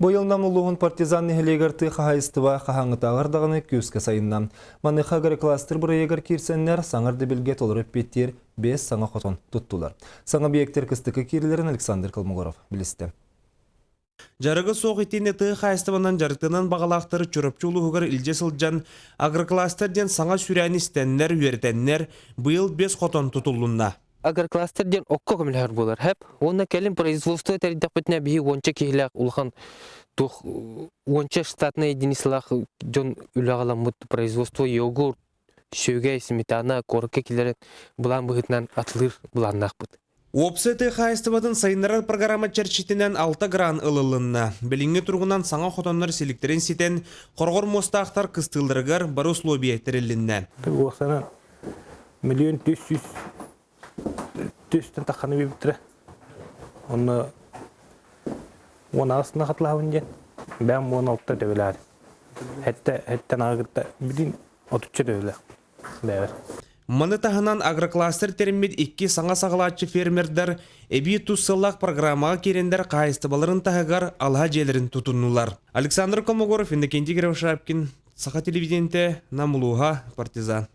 Быйыл Нам улууһун Партизан нэһилиэгэр тыа хаһаайыстыба хаһааҥҥытааҕар даҕаны күүскэ сайынна. Маныаха агрокластер бырайыагар киирсэннэр, саҥа ирдэбилгэ толору эппиэттиир биэс саҥа хотон туттулар. Саҥа объектар кыстыкка киирэлэрин Александр Колмогоров билистэ. Дьарыга суох итиэннэ тыа хаһаайыстыбанан дьарыктанан баҕалаахтары Чурапчы улууһугар илдьэ сылдьан агрокластер диэн саҥа сүүрээни истэннэр, үөрэтэннэр, быйыл биэс хотон тутуллунна. Агрокластер диэн окко көмөлөһөр буолар хэп. Уонна кэлин производство тэрийдэхпитинэ биһи уонча киһилээх улахан туох уонча штатнай единицалаах дьон үлэҕэ производство йогурт, сүөгэй, сметана куоракка киллэрэн былаан быһыытынан атылыыр былааннаахпыт. Уопсай тыа хаһаайыстыбатын сайыннарар программа чэрчитинэн алта гран ылылынна. Билиҥҥи туругунан саҥа хотоннор силиктэрин ситэн, хороҕор муостаахтар кыстыылларыгар бары условия тэрилиннэ. Уопсайынан миллион түс сүүс түстэн тахханы биэрбиттэрэ. Онно уон аҕысына хатылаһабын диэн. Бэйэм уон алта төбөлөөр. Хэттэ хэттэн аҕа кытта билин отучча төбөлөөх бэйэбэр. Маны таһынан агрокластер тэриммит икки саҥа саҕалааччы фермердэр эбии тус сыллаах программаҕа киирэннэр хаһаайыстыбаларын таһыгар алаһа дьиэлэрин тутуннулар. Александр Комогоров, Иннокентий Кривошапкин, Саха телевидениетэ, Нам улууһа, Партизан.